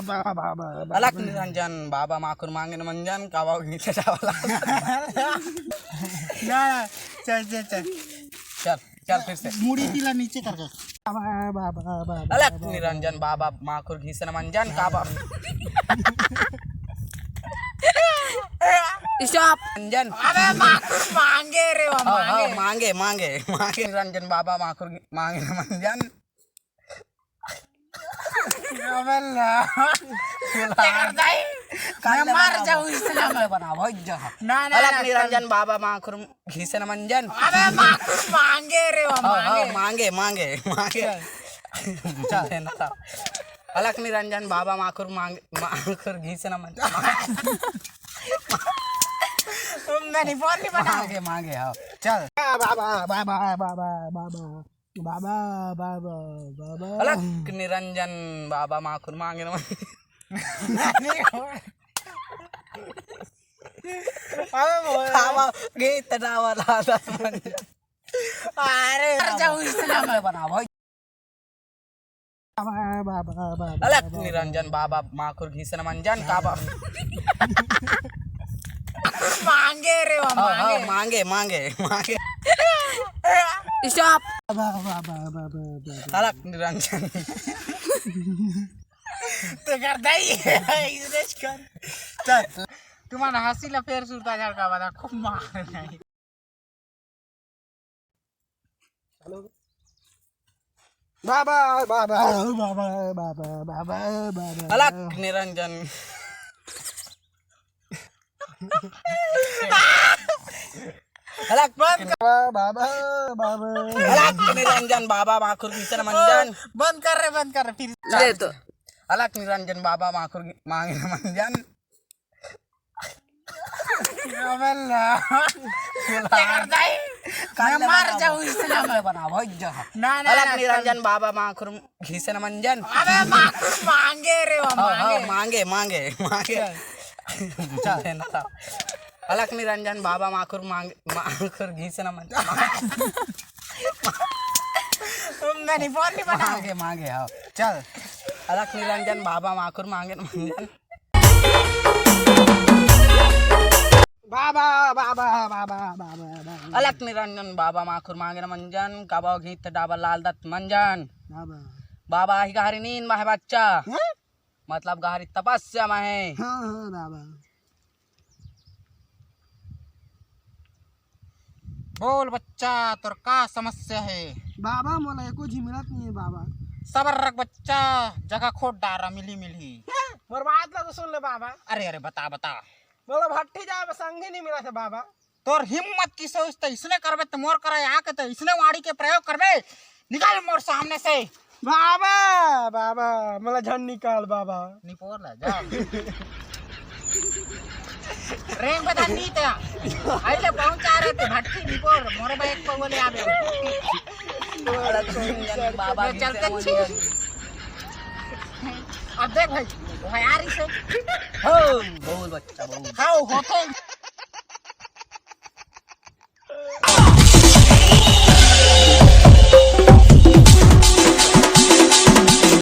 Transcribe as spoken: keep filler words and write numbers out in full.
बाबा, बाबा, बाबा। अलख निरंजन बाबा माखुर मांगे न मंजन, काबा घींचे चावला। ना, ना, चल, चल, चल। चल, चल फिर से। मुड़ी तिला नीचे करके। बाबा, बाबा, बाबा, अलख बाबा। निरंजन बाबा माखुर घींचे न मंजन, काबा। Stop। मंजन। अबे माखुर मांगे रे, वो हाँ, हाँ, मांगे। मांगे, मांगे, मांगे। निरंजन बाबा माखुर घी-, मांगे न मंजन। अबे ला। तेकर दाई, मैं मर जाऊँ इसने। बना भाई जा। ना, ना, अलख ना, निरंजन बाबा माखुर घींचे न मंजन। अबे माखुर मांगे रे, वो हाँ, हाँ, मांगे। मांगे, मांगे, मांगे। चल। चल। अलख निरंजन बाबा माखुर मांगे, माखुर घींचे न मंजन। मैं नहीं बोल, नहीं बना। मांगे, मांगे, हाँ। चल। बाबा, बाबा, बाबा, बाबा, बाबा। बाबा, बाबा, बाबा। अलख निरंजन बाबा माखुर मांगे न मंजन। अबे बोल। खावा, गीत गावा, लादा मंजन। अरे, मर जाऊँ इसने। बना भाई। बाबा, बाबा, बाबा, अलख बाबा। निरंजन बाबा माखुर घींचे न मंजन, काबा। मांगे रे, वो हाँ, हाँ, मांगे। मांगे, मांगे, मांगे। Stop। बाबा, बाबा, बाबा, बाबा। अलख निरंजन। तेकर दाई, इसने कर। चल, तुम्हारा हंसी ला फेर सुरता झड़का वाला खूब मार नहीं। बाबा, बाबा, बाबा। अलख निरंजन। अलख बंद कर। बाबा, बाबा। अलख निरंजन बाबा माखुर घींचे न मंजन। बंद कर रे, बंद कर रे, फिर। ले तो। अलख निरंजन बाबा माखुर घी-, मांगे न मंजन। अबे ला। तेकर दाई, मैं मर जाऊँ इसने। बना भाई जा। ना, ना, अलख ना, निरंजन बाबा माखुर घींचे न मंजन। अबे माखुर मांगे रे, वो हाँ, हाँ, मांगे। मांगे, मांगे, मांगे। चल। चल। अलख निरंजन बाबा माखुर मांगे, माखुर घींचे न मंजन। मैं नहीं बोल, नहीं बना। मांगे, मांगे, हाँ। चल। अलख निरंजन बाबा माखुर मांगे न मंजन। बाबा, बाबा, बाबा, बाबा, बाबा। अलख निरंजन बाबा माखुर मांगे न मंजन, काबा घींच डाबा लाल दत्त मंजन। बाबा। बाबा, आही गहरी नींद में है बच्चा। हैं? मतलब गहरी तपस्या में है। हाँ, हाँ, बाबा। बोल बच्चा, तोर का समस्या है? बाबा, मोला एको झी मिलत नहीं है बाबा। सबर रख बच्चा, जगह खोद डारा, मिली मिली। हैं? मोर बात ला तो सुन ले बाबा। अरे अरे, बता बता। मोला भट्ठी जाए में संगी नहीं मिला थे बाबा। तोर हिम्मत किसे होइस त इसने करबे, त मोर करा आके त इसने वाणी के प्रयोग करबे। निकल मोर सामने से। बाबा, बाबा, मोला झन निकाल बाबा। निपोर ला जा। रेंग बता नी ते। आइले पहुंचा रहे थे भट्टी निपोर, मोरे बा एक पौवा ले आबे। बाबा चलते छी। अब देख भाई, भयारी से। हो, बोल बच्चा, बोल। हाउ होते।